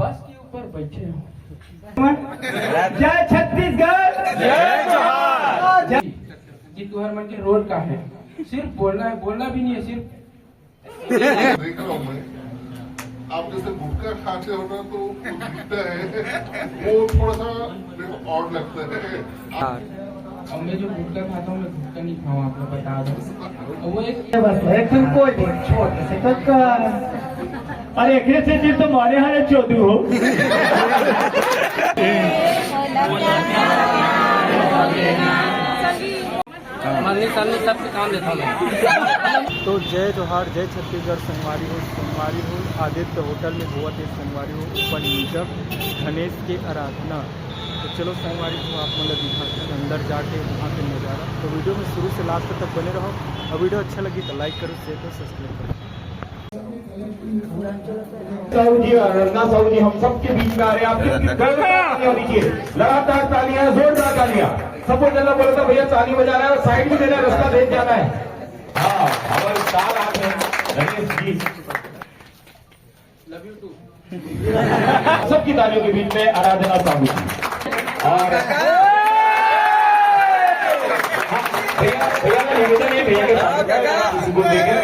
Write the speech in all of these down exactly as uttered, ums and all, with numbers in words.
बस के ऊपर बैठे हो। जय छत्तीसगढ़। जय जोहार। कि तुहर मन के रोल का है, सिर्फ बोलना है, बोलना भी नहीं है, सिर्फ देख रहा हूँ मैं, आप जैसे गुटखा खाते हो ना, तो वो दिखता है, वो थोड़ा सा मेरे को odd लगता है। अब मैं जो गुटखा खाता हूँ, मैं गुटखा नहीं खाऊँ, आपको बता दूँ। वो एक बस एक दिन कोई दिन छोटे से कक्का। अरे एकरे से जी तो मारे हाले चोदू हो। मल्ली सल्ली सब काम देता हूँ मैं। तो जय जोहार, जय छत्तीसगढ़ संगवारी हो। संगवारी हो, आदित्य होटल में होवत हे संगवारी हो open meetup धनेश के आराधना। तो चलो संगवारी हो, आप मन ला दिखाथन अंदर जाके वहाँ के नज़ारा। तो वीडियो में शुरू से लास्ट तक बने रहो और वीडियो अच्छा लगी तो like करो, share करो, subscribe करो। साहू जी, आराधना साहू जी हम सबके बीच में आ रहे हैं, आप सबकी गर्व तालियां दीजिए, लगातार तालियां, जोरदार तालियां। सबको जल्ला बोला था भैया ताली बजा रहा है और साइड में मेरा रास्ता भेज जाना है। हाँ, हमारे स्टार आप हैं गणेश जी। लव यू टू। सबकी तालियों के बीच में आराधना साहू जी। और हाँ, भैया, भैया का निवेदन है, भैया के साथ किसी को देखे।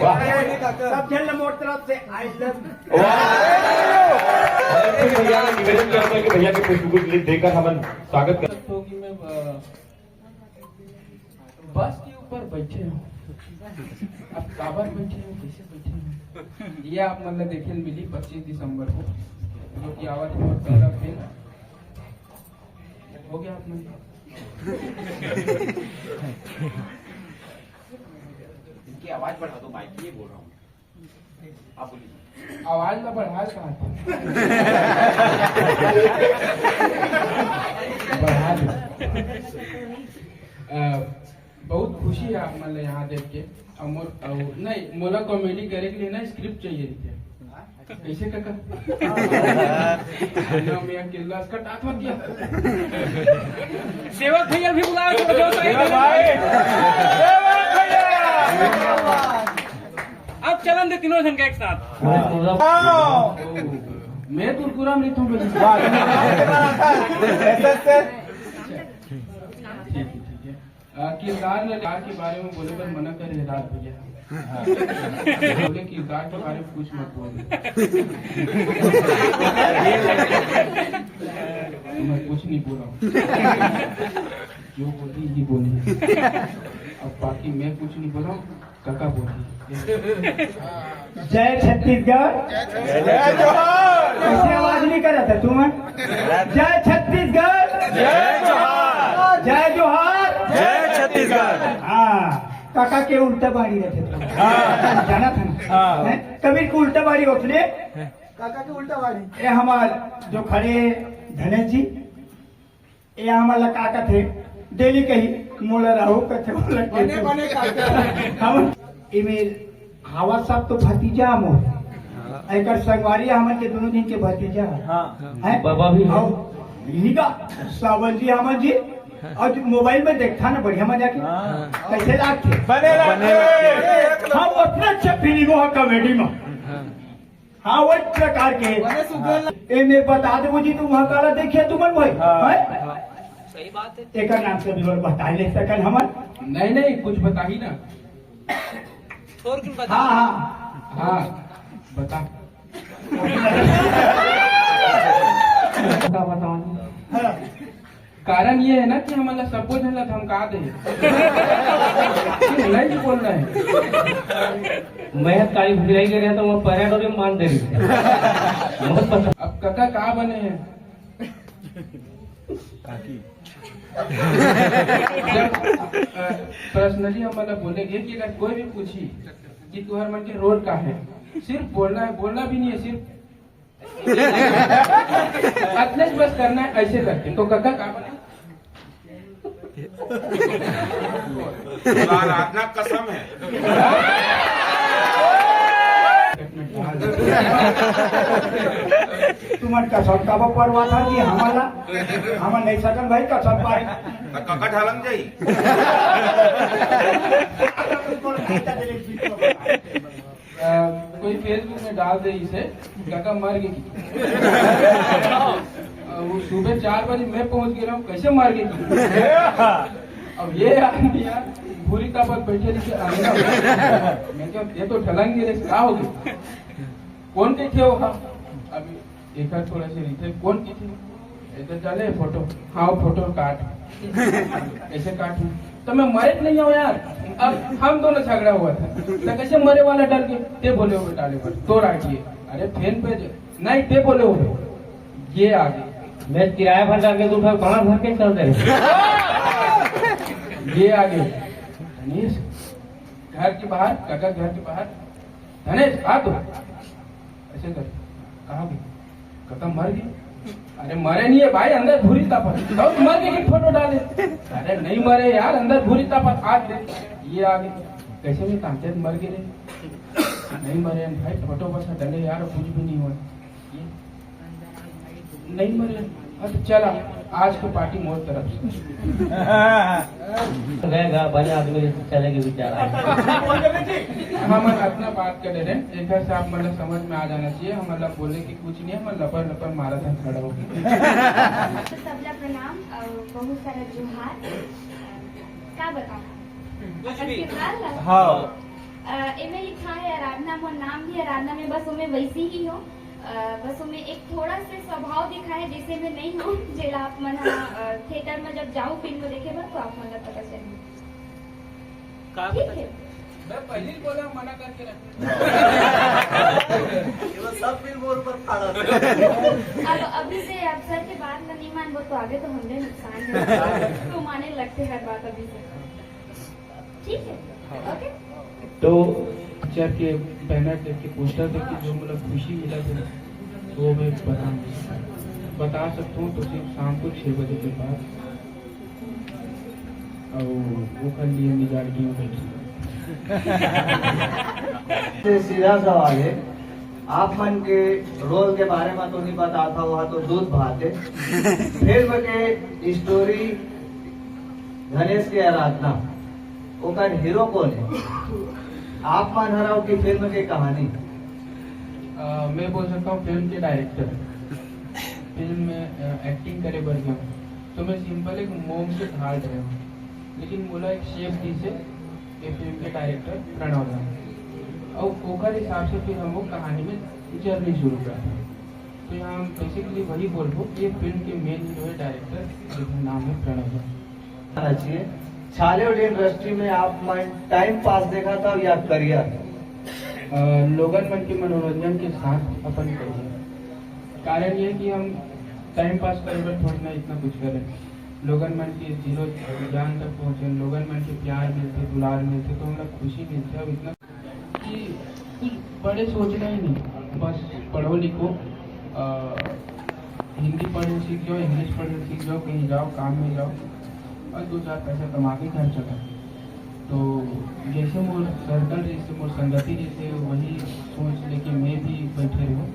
वाह। सब जन मोट तरफ से आई लव। वाह। और फिर भैया का निवेदन करते हैं कि भैया के Facebook link देकर हम स्वागत करें। तो कि मैं, अ, बस के ऊपर बैठे हो, अब काबर बैठे हो, कैसे बैठे हो, ये आप मन ला देखे ल मिली पच्चीस दिसंबर को, जो कि आवत हे मोर पहला फिल्म। हो गया आप मन। इनकी आवाज बढ़ा दो, माइक ये बोल रहा हूँ। आप बोलिए। आवाज ला बढ़ा कहाँ था? बढ़ा दे। अ, बहुत खुशी है आप मन ला यहाँ देख के। अउ मोर, अउ नहीं, मोला कॉमेडी करे के लिए ना स्क्रिप्ट चाहिए रहिथे। कैसे काका? ना मैं अकेला इसका टाट मत दिया। सेवक भैया भी बुलाओ, तो जो सही सेवक भाई। सेवक भैया। अब चलन दे तीनों झन का एक साथ। मैं कुरकुरा में नहीं था। ऐसे, ऐसे। ठीक है, ठीक है। अ, किरदार में किरदार के बारे में बोले बर मना करे हे राज भैया। बोले किरदार के बारे में कुछ मत बोल। मैं कुछ नहीं बोला हूँ। जो बोली ये बोली। अब बाकी मैं कुछ नहीं बोला हूँ। काका बोली। जय छत्तीसगढ़। जय जोहार। कैसे आवाज नहीं कर रहा था तू, मैं? जय छत्तीसगढ़। जय जोहार। जय जोहार। जय छत्तीसगढ़। हाँ, काका के उल्टा बाड़ी रखे थे। हाँ। जाना था ना? हाँ। हैं? कबीर के उल्टा बाड़ी होत ले। काका के उल्टा बाड़ी। ये हमार जो खड़े धनेश जी, ये हमन ला का कथे, डेली कही, मोला राहु कथे, मोला बने, केतु। बने का कथे। हम, इमे हवा सब तो भतीजा मोर। एकर संगवारी हमन के दोनों दिन के भतीजा। हाँ। हैं? बाबा भी है। अउ निगा, सावन जी, हमन जी, अउ मोबाइल में देखता ना, बढ़िया मजा के। हाँ। कैसे लागथे? बने लागथे। बने लागथे। हम अपने अच्छा फीलिंग हो कॉमेडी में। हाँ। हाँ, वही प्रकार के। बने सुघर ला- ए, मैं बता देबो जी, तुम वहाँ काला देखिए, तुमन भाई, हाँ। हैं? सही बात है। एकर नाम से भी और बता ले सकन हमन। नहीं, नहीं, कुछ बताही ना। थोर कुन बता। हाँ, हाँ। हाँ, बता। का बताऊँ? हाँ। कारण ये है ना कि हमन ला सब्बो झन ला धमका दे। नहीं बोलना है। मैं काली भिलाई के रहता हूँ, पैराडोरियम मान दे रही। अब काका का बने हैं? जब, अ, पर्सनली हमन ला बोले गे कि अगर कोई भी पूछी कि तुहर मन के रोल का है, सिर्फ बोलना है, बोलना भी नहीं है, सिर्फ अतलेच बस करना है, ऐसे करके। तो काका का बने? आराधना कसम है। तुमन कसम का परवा था जी हमला, हम नहीं सकन भाई कसम पाए। तो काका ढालम जाई। अ, कोई Facebook में डाल दे इसे, "काका मर गए।" वो सुबह चार बजे मैं पहुंच गया हूँ, "कैसे मर गए?" अब ये आदमी यार, भूरी तापत बैठे रहिथे, अंधा। मैं क्या, ये तो ढलंग रे, का हो गया? कौन के थे वो? हाँ, अभी एक थोड़ा से नहीं थे, कौन के थे? इधर डाले फोटो, हाँ, वो फोटो काट, ऐसे काट। तो मैं मरे नहीं हूँ यार, अब हम दोनों झगड़ा हुआ था, तो कैसे मरे वाला डर के ते बोले हो डाले पर तो राखिए, अरे फैन पे ज-, नहीं, ते बोले हो, ये आ गए। मैं किराया भर डाल के दो ठो कहाँ भर के चल रहे? ये आ गए। धनेश, घर के बाहर, काका घर के बाहर, "धनेश, आ तो।" ऐसे कर, "कहाँ गए?" "काका मर गए।" "अरे मरे नहीं है भाई, अंदर भूरी तापत।" "तो मर गए की फोटो डाले?" "अरे नहीं मरे यार, अंदर भूरी तापत, हाथ दे।" ये आ गए। "कैसे में ताकत मर गए रे?" "नहीं मरे भाई, फोटो बस हटा ले यार, कुछ भी नहीं हुआ।" ये नहीं मरे। हाँ, तो चला, आज की पार्टी मोर तरफ से। गए गा, बने आदमी चले के विचार आए। हम अतना बात करे रहे, एक से आप मतलब समझ में आ जाना चाहिए, हम मतलब बोले कि कुछ नहीं, हम लपर लपर मारा था खड़ा हो। तो सबला प्रणाम और बहुत सारा जोहार। का बताऊं? कुछ अपन भी। किरदार ला? हाँ। अ, एमे लिखा है आराधना, मोर नाम भी आराधना में, बस ओमे वैसी ही हो। अ, बस ओमे एक थोड़ा से स्वभाव दिखा है, जैसे मैं नहीं हूँ, जेला आप मन ह, अ, थिएटर में जब जाऊ फिल्म देखे बर, तो आप मन ला पता चलही। का ठीक पता है। चले? मैं पहले ही बोला, मना करके रख। ये वो सब फिल्म और ऊपर फाड़ा। अब अभी से आप सर के बात में नहीं मानबो, तो आगे तो हमने नुकसान है। तो माने लगते हर बात अभी से। ठीक है, ओके। तो पिक्चर के बैनर देख के, पोस्टर देख के जो मतलब खुशी मिला था, वो मैं बता नहीं सकता। बता सकता हूँ तो सिर्फ शाम को छः बजे के बाद, और वो कर लिए मिजाज क्यों बैठे। से सीधा सवाल है, आप मन के रोल के बारे में तो नहीं पता था, वह तो दूध भात है। फिल्म के स्टोरी धनेश के आराधना, ओकर हीरो कौन है? आप मन हरव की फिल्म के कहानी? अ, मैं बोल सकता हूँ फिल्म के डायरेक्टर। फिल्म में, अ, एक्टिंग करे बर गया हूँ, तो मैं सिंपल एक मोम से ढाल रहे हूँ, लेकिन मोला एक शेप दी से ये फिल्म के डायरेक्टर प्रणव दा, और ओकर हिसाब से फिर हम वो कहानी में जर्नी शुरू करते हैं। तो यहाँ हम बेसिकली वही बोलबो कि ये फिल्म के मेन हीरो है डायरेक्टर, जिसका नाम है प्रणव दा। आना चाहिए। छालीवुड इंडस्ट्री में आप मन टाइम पास देखा था या करियर? अ, लोगन मन के मनोरंजन के साथ अपन करियर। कारण ये कि हम टाइम पास करे बर थोड़ी ना इतना कुछ करें, लोगन मन के जीरो ज्ञान तक पहुँचे, लोगन मन के प्यार मिलते, दुलार मिलते, तो हमला खुशी मिलते। अब इतना कि कुछ बड़े सोचना ही नहीं, बस पढ़ो लिखो, अ, हिंदी पढ़ना सीख जाओ, इंग्लिश पढ़ना सीख जाओ, कहीं जाओ, काम में जाओ और दो चार पैसा कमा के घर चलो। तो जैसे मोर सर्कल, जैसे मोर संगति, जैसे वही सोच लेके मैं भी बैठे रहूँ,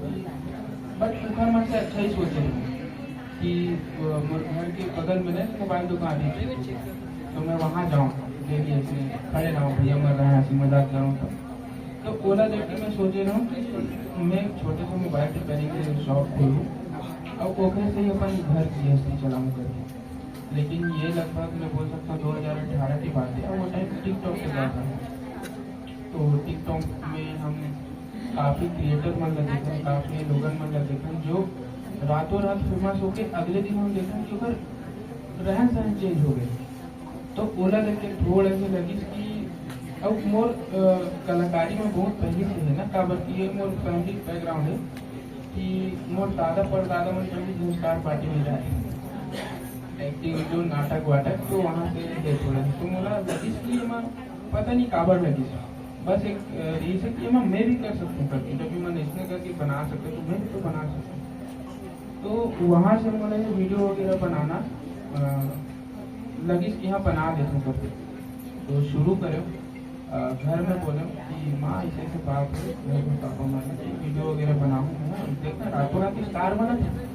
बट ओकर मन से अच्छा ही सोचे रहूँ कि, अ, मोर घर के बगल में ना मोबाइल दुकान है, तो मैं वहाँ जाऊँ, डेली ऐसे खड़े रहूँ, भैया मर रहा है, हंसी मजाक करूँ। तो तो ओला लेके मैं सोचे रहूँ कि मैं छोटे से मोबाइल रिपेयरिंग के शॉप खोलूँ और ओकरे से ही अपन घर गृहस्थी चलाऊँ करके। लेकिन ये लगभग मैं बोल सकता हूँ दो हज़ार अठारह की बात है, और वो टाइम टिकटॉक चल रहा था। तो टिकटॉक में हम काफ़ी क्रिएटर मन ला देखन, काफ़ी लोगन मन ला देखन, जो रातों रात फेमस होके अगले दिन हम देखन कि ओकर रहन सहन चेंज हो गए। तो ओला लेके थोड़ा ऐसे लगिस कि अब मोर, अ, कलाकारी में बहुत पहले से है ना, काबर कि ये मोर फैमिली बैकग्राउंड है कि मोर दादा परदादा मन पहले से स्टार पार्टी में जाए, एक्टिंग जो नाटक वाटक, तो वहाँ से है थोड़ा। तो मोला लगिस कि एमा पता नहीं काबर लगिस, बस एक, अ, ये से कि एमा मैं भी कर सकता हूँ करके, जब भी मैं नेशनल करके बना सकता हूँ, तो मैं भी तो बना सकता हूँ। तो वहाँ से मोला ये वीडियो वगैरह बनाना, अ, लगिस कि हाँ, बना लेथों करके। तो शुरू करेंव, अ, घर में बोलेंव कि माँ, ऐसे ऐसे बात है, घर में पापा मन कि वीडियो वगैरह बनाहूँ, है ना? देखना, रातों रात स्टार बनत है,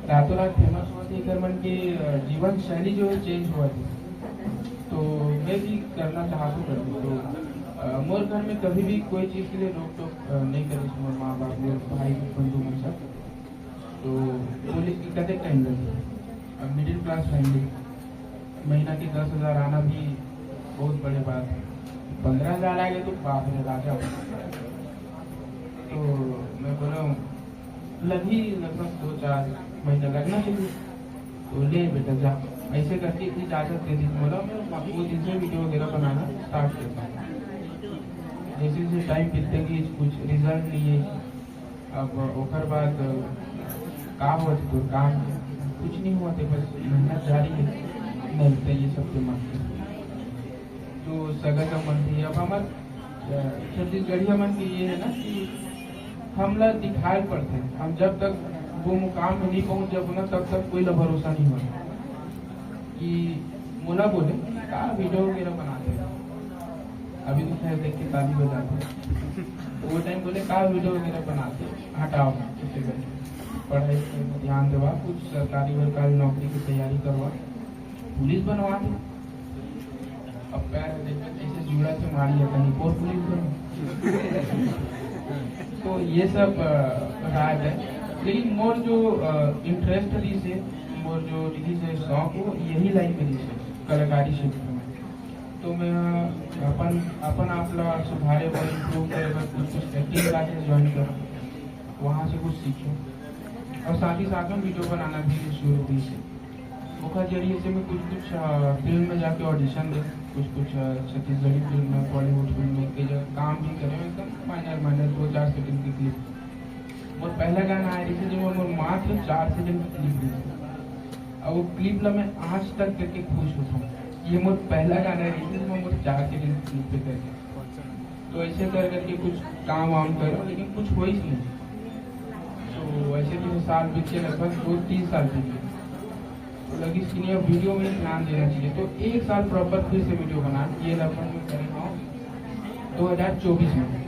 रातों रात फेमस होत है, एकर मन के, अ, जीवन शैली जो है, चेंज होवत है। तो मैं भी करना चाहत हूँ करके। तो अ, मोर घर में कभी भी कोई चीज के लिए रोक टोक, अ, नहीं करे, मोर माँ बाप, मोर भाई, बंधु मन सब। तो बोले कि कते टाइम लगे, अब मिडिल क्लास फैमिली, महीना के दस हजार आना भी बहुत बड़े बात है। पन्द्रह हजार आ गए तो बाप रे राजा। तो मैं बोला, लगी लगभग दो चार महीना लगना चाहिए। तो ले बेटा जा, ऐसे करके इजाजत दे दी। बोला मैं वो दिन से वीडियो वगैरह बनाना स्टार्ट करता हूँ। जैसे जैसे टाइम बीतते कि कुछ रिजल्ट नहीं है। अब ओकर बाद का होत तो काम कुछ नहीं होते, बस मेहनत जारी है, मिलते ये सब के मन। जो सगा संबंधी, अब हमर, अ, छत्तीसगढ़िया मन के ये है ना कि हमला दिखाए पड़थे। हम जब तक वो मुकाम में नहीं पहुंच जाबो ना, तब तक कोई ला भरोसा नहीं होता कि मोला बोले, "का वीडियो वगैरह बनाते हैं?" अभी तो खैर देख के ताली बजाते हैं। तो वो टाइम बोले, "का वीडियो वगैरह बनाते हैं? हटाओ, इससे बेहतर पढ़ाई पे ध्यान देवा, कुछ सरकारी वरकारी नौकरी की तैयारी करवा।" पुलिस बनवा दे। अब पैर देख के कैसे जुड़ा थे, मारिया कहीं और पुलिस बनो। तो ये सब, अ, राज है। लेकिन मोर जो, अ, इंटरेस्ट रहिस हे, मोर जो रहिस हे शौक, वो यही लाइन में रहिस हे, कलाकारी क्षेत्र में। तो मैं अपन, अपन आप ला सुधारे बर, इम्प्रूव करे बर कुछ, कुछ एक्टिंग क्लासेस ज्वाइन करूँ, वहाँ से कुछ सीखूँ। और साथ ही साथ में वीडियो बनाना भी शुरू करिस हे। ओकर जरिए से मैं कुछ कुछ, अ, फिल्म में जाके ऑडिशन दे, कुछ कुछ, अ, छत्तीसगढ़ी फिल्म में, बॉलीवुड फिल्म में कई जगह काम भी करे, एकदम माइनर माइनर दो चार सेकंड की क्लिप। मोर पहला गाना आए रहिस हे, जो मोर मात्र चार सेकंड की क्लिप रहिस हे। अब वो क्लिप ला मैं आज तक देख के खुश होता हूँ। ये मोर पहला गाना आए रहिस हे, जो मैं मोर चार सेकंड की क्लिप पे करके, तो ऐसे कर करके कुछ काम वाम करो, लेकिन कुछ होइस नहीं। तो ऐसे तो साल बीत के, लगभग दो तीन साल बीत गए। तो लगिस कि नहीं, अब वीडियो में ध्यान देना चाहिए। तो एक साल प्रॉपर फिर से वीडियो बना, ये लगभग मैं करे हूँ दो हज़ार चौबीस में।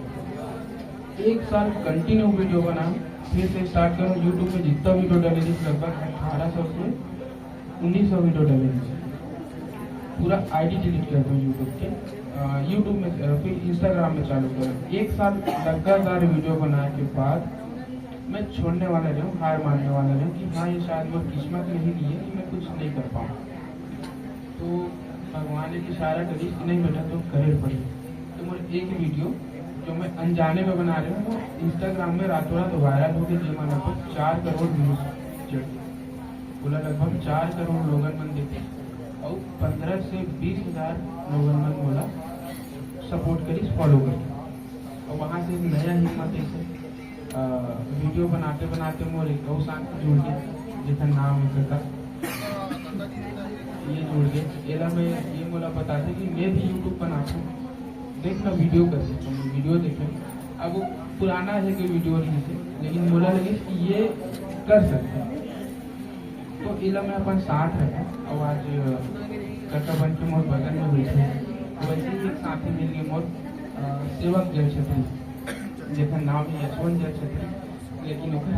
एक साल कंटिन्यू वीडियो बना, फिर से स्टार्ट करूँ। YouTube में जितना वीडियो डाले रहिस, लगभग अठारह सौ से उन्नीस सौ वीडियो डाले रहिस। पूरा आईडी डिलीट कर दूँ YouTube के, अ, YouTube में, अ, फिर Instagram में चालू करूँ। एक साल लगातार वीडियो बनाए के बाद मैं छोड़ने वाला रहे हूँ, हार मानने वाला रहे हूँ कि हाँ, ये शायद मोर किस्मत में ही नहीं है कि मैं कुछ नहीं कर पाऊँ। तो भगवान एक इशारा करिस कि नहीं बेटा, तो करे पड़ी। तो मोर एक वीडियो जो मैं अनजाने में बना रहे हूँ, वो Instagram में रातों रात वायरल हो गई, जेमा लगभग चार करोड़ व्यूज चढ़ गए। बोला लगभग चार करोड़ लोगन मन देखे और पन्द्रह से बीस हजार लोगन मन मोला सपोर्ट करिस, फॉलो करिस। और वहाँ से एक नया हिम्मत ऐसे, अ, वीडियो बनाते बनाते मोर एक अउ साथी जुड़ गए, जेकर नाम है कका। ये जुड़ गए, एला मैं, ये मोला बताते कि मैं भी YouTube बनाता हूँ, देख ना वीडियो कर सकता हूँ, वीडियो देखे। अब वो पुराना है कि वीडियो नहीं है, लेकिन मोला लगे कि ये कर सकते हैं। तो एला मैं अपन साथ रखा, और आज कका बन के मोर बगल में बैठे हैं। वैसे ही एक साथी मिल गए मोर, अ, सेवक जय छत्री, जेकर नाम है यशवंत जय छत्री, लेकिन ओकर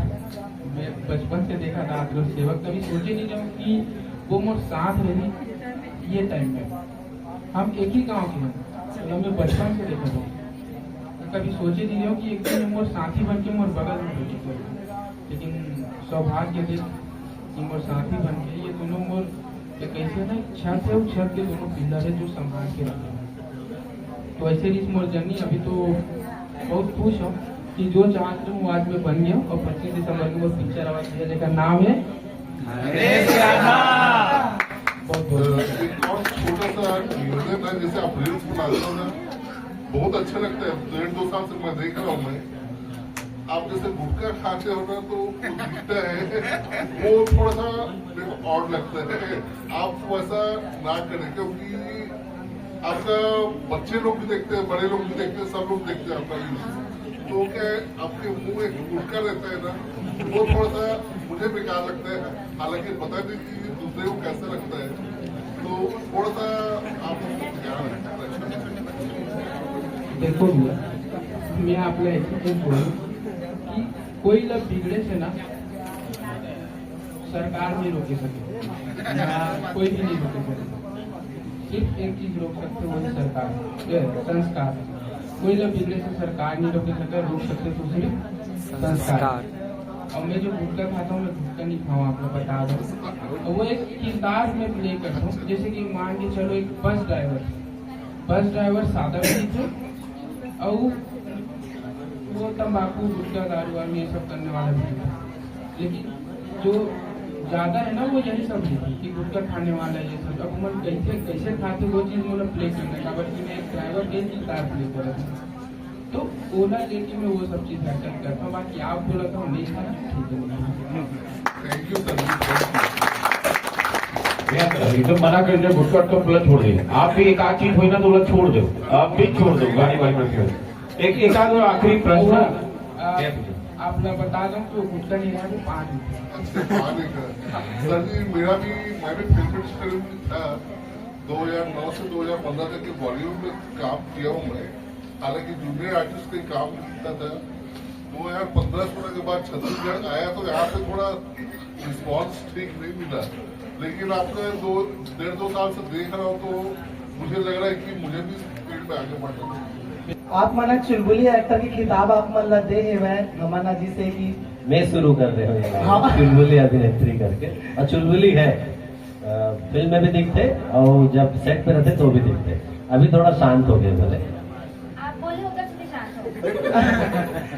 मैं बचपन से देखा था, आप लोग सेवक कभी सोचे नहीं रहे कि वो मोर साथ रही ये टाइम में। हम एक ही गांव के हैं, तो मैं बचपन से देखा था, कभी सोचे नहीं रहे कि एक दिन मोर साथी बन के मोर बगल में बैठी करी। लेकिन सौभाग्य दे कि मोर साथी बन के ये दोनों मोर एक ऐसे ना छत है, वो छत के दोनों पिलर है जो संभाल के रखे हैं। तो ऐसे रही मोर जर्नी। अभी तो बहुत खुश हूँ कि जो चाहत हूँ वो आज मैं बन गया हूँ। और पच्चीस दिसंबर को मोर पिक्चर आवा है, जेकर नाम है बहुत बहुत। एक और छोटा सा निवेदन है, जैसे आप रील्स बनाते हो ना, बहुत अच्छा लगता है। डेढ़ दो साल से मैं देख रहा हूँ मैं, आप जैसे गुटखा खाते हो ना, तो वो दिखता है, वो थोड़ा सा मेरे को ऑड लगता है। आप वैसा ना करें, क्योंकि आपका बच्चे लोग भी देखते हैं, बड़े लोग भी देखते हैं, सब लोग देखते हैं आपका रील्स। तो क्या है, आपके मुंह में गुटखा रहता है ना, वो थोड़ा सा मुझे बेकार लगता है। हालांकि पता नहीं कि दूसरे को कैसा लगता है, तो थोड़ा सा आप ध्यान रखें। देखो भैया, मैं आपला एक चीज बोलूं कि कोई ला बिगड़े से ना सरकार नहीं रोके सके, ना कोई भी नहीं रोके सके। सिर्फ एक चीज रोक सकते, वही सरकार, ये संस्कार। कोई ला बिजनेस से सरकार नहीं रोक सकता, रोक सकते तो सिर्फ संस्कार। संस्कार। और मैं जो गुटखा खाता हूँ, मैं गुटखा नहीं खाऊँ, आपको बता दूँ। और वो एक किरदार मैं प्ले करता हूँ, जैसे कि मान के चलो एक बस ड्राइवर, बस ड्राइवर सादा भी नहीं थे और वो तंबाकू, गुटखा, दारू वारू ये सब करने वाला भी नहीं था। लेकिन जो ज्यादा है ना, वो यही सब है कि गुटखा खाने वाला, ये सब। अब मन कैसे, कैसे खाते, वो चीज मोला प्ले करने का, बल्कि मैं एक ड्राइवर के किरदार प्ले करत हूँ। तो ओला लेके मैं वो सब चीज हरकत करता हूँ। बाकी आप बोला था, नहीं था, ठीक है। Thank you sir. भैया, ये तो मना कर दे, गुटखा तो पूरा छोड़ दे। आप भी एक आध चीज होई ना तो पूरा छोड़ दो, आप भी छोड़ दो, गाड़ी वाड़ी में। एक, एक आध आखिरी प्रश्न। आ, आप लोग बता दो कि वो गुटखा नहीं खाते, पान नहीं खाते। अच्छा, पान नहीं खाते। सर जी, मेरा भी, मैं भी फिल्म इंडस्ट्री में था। दो हज़ार नौ से दो हज़ार पन्द्रह तक के बॉलीवुड में काम किया हूँ मैं। हालांकि जूनियर आर्टिस्ट का ही काम करता था। दो हज़ार पन्द्रह सोलह के बाद छत्तीसगढ़ आया तो यहाँ पे थोड़ा रिस्पॉन्स ठीक नहीं मिला, लेकिन आपका दो, डेढ़ दो साल से देख रहा हूँ तो मुझे लग रहा है कि मुझे भी इस फील्ड में आगे बढ़ना चाहिए। आप मन ला चुलबुली एक्टर के खिताब आप मन ला दे हेवय हमाना जी से कि मैं शुरू कर रहे हूँ ये हाँ। चुलबुली अभिनेत्री करके, और चुलबुली है। अ, फिल्म में भी दिखते और जब सेट पे रहते तो भी दिखते। अभी थोड़ा शांत हो गए बोले। आप बोले होगा इसलिए शांत हो गए।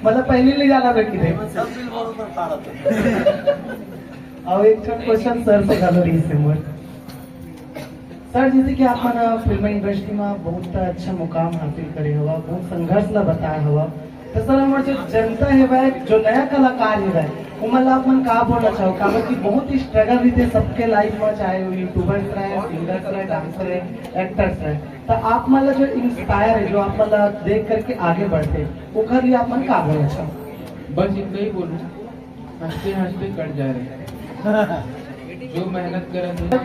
मतलब पहले ले जाना था किधर? सब बिल बहुत ऊपर खा रहा था। अब एक छोट क्वेश्चन सर से कर रही से मोर। सर, जैसे कि आप मन फिल्म इंडस्ट्री में बहुत अच्छा मुकाम हासिल करे हवा, बहुत संघर्ष ला बताए हवा, तो सर, हमारे जो जनता है वह, जो नया कलाकार है वह, उमन ला आप मन का बोलना चाहो? काबर कि बहुत ही स्ट्रगल रहिथे सबके लाइफ में, चाहे वो यूट्यूबर्स रहे, सिंगर्स रहे, डांसर रहे, एक्टर्स रहे। तो आप मन ला जो इंस्पायर है, जो आप मन ला देख करके आगे बढ़ते, ओकर लिए आप मन का बोलना चाहो? बस इतना ही बोलूँ, हंसते हंसते कट जा रहे हैं। जो मेहनत करत है।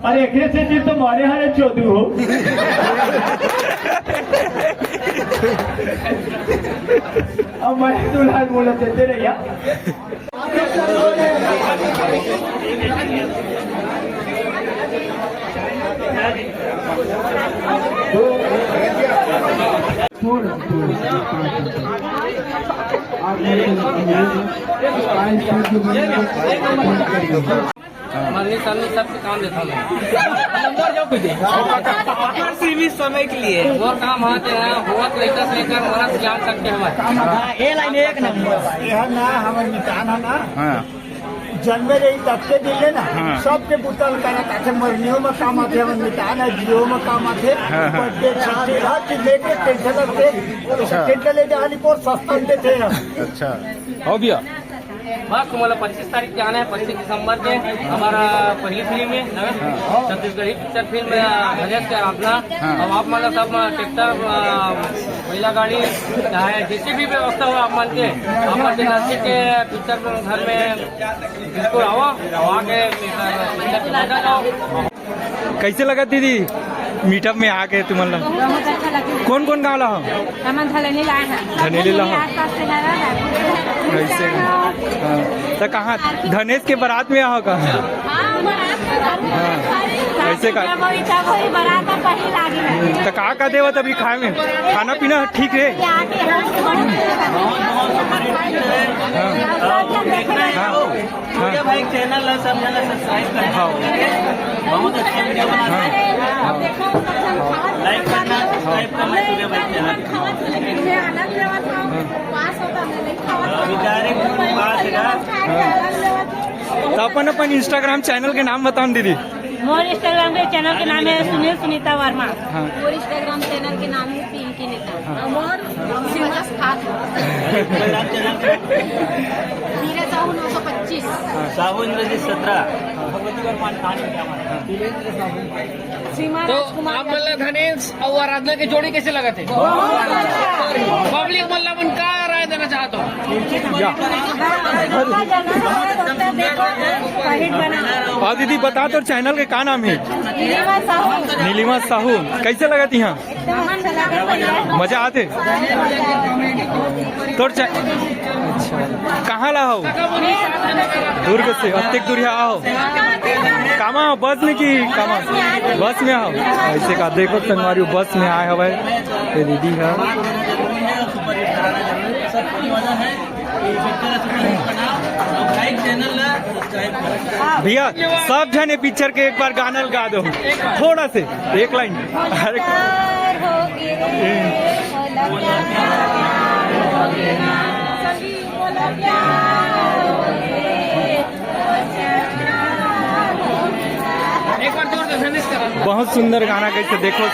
अरे, एकरे से दिन तो मारे हारे चोदू हो। अब मैं दुल्हन बोलत देते रहिया। थोड़ा, थोड़ा, पाँच मिनट। आप लोगों से अनुरोध है, आइए, सर, जो मैंने आपको फोन कर दिया। मरनी सरनी सबके काम देता मैं। नंबर जो कुछ दे। सीमित समय के लिए वो काम आते हैं, बहुत लेकर से लेकर मरद ज्ञान तक के हमारे। हाँ, ये लाइन एक नंबर। यह ना हमारे मितान है ना, हाँ। जन्मे रही तब के दिन ले ना, हाँ। सबके बुतल करा ताथे, मरनियों में काम आते, हमारे मितान है, जियो में काम आते, हाँ, हाँ। बर्थडे, छुट्टी, हर चीज लेके टेंशन लगते, अच्छा। टेंशन ले जाने पर सस्ता देते हैं। अच्छा, हो भैया। बस तुम्हाला पच्चीस तारीख के आना है, पच्चीस दिसंबर के हमारा पहली फिल्म है, हाँ। छत्तीसगढ़ी पिक्चर फिल्म है, धनेश के आराधना। हाँ। अब आप मतलब सब ट्रैक्टर, अ, बैला गाड़ी, चाहे जैसे भी व्यवस्था हो आप मन के, आप मन के नजदीक के पिक्चर घर में बिल्कुल आओ, आओ आके पिक्चर के मजा लो। कैसे लगा दीदी मीटअप में आके तुमन ला? बहुत अच्छा लगा। कौन कौन गाँव ला हो? हम धनेली ला आए हैं। धनेली ला हो? आसपास से लगा है। कैसे? हाँ। तो कहाँ धनेश के बारात में आओ का? हाँ, बारात में जाते हैं। हाँ। कैसे का? जब वही, तब वही बारात में पहली लागी है। तो का का देवत अभी खाए में? खाना पीना ठीक है? यहाँ के हम हाँ। सब जन देख रहे हैं। हाँ। सूर्या भाई चैनल है, सब जने सब्सक्राइब करना। हाँ। बहुत अच्छा वीडियो बनाते हैं। हाँ। लाइक करना, सब्सक्राइब करना सूर्या भाई चैनल। हाँ। अभी direct पास है। हाँ। तो अपन, अपन Instagram चैनल के नाम बताओ ना दीदी। मोर Instagram के चैनल के नाम है सुनील सुनीता वर्मा। हाँ। मोर Instagram चैनल के नाम है पिंकी नेता। हाँ। मोर सीमा खात। हीरा साहू नौ सौ पच्चीस। हाँ। साहू इंद्रजीत सत्रह। सीमा तो राजकुमार आप यादव। मतलब धनेश और आराधना के जोड़ी कैसे लगत हे? बहुत अच्छा। पब्लिक मतलब उनका राय देना चाहता हूँ। हाँ, दीदी, बता तो, चैनल के का नाम है? नीलिमा साहू। नीलिमा साहू, कैसे लगत हे यहाँ? एकदम अच्छा लगा, बढ़िया। मजा आथे? तोर चा-, कहाँ ला हो? दुर्ग से, अतेक दूर यहाँ आओ। कामा, बस में कि कामा? बस में आओ। ऐसे का देखो, संगवारी बस में आए हवे। दीदी ह। बात देना जरूरी है और सुपरहिट कराना जरूरी है। सब की वजह है कि पिक्चर सुपरहिट बनाओ और भाई चैनल ला सब्सक्राइब करो। भैया, सब झन ये पिक्चर के एक बार गाना ला गा दो, थोड़ा से, एक लाइन। अरे, प्यार हो गे रे, बोला प्यार हो गे ना, सखी बोला प्यार हो गे रे। बहुत सुंदर गाना, कैसे देखो।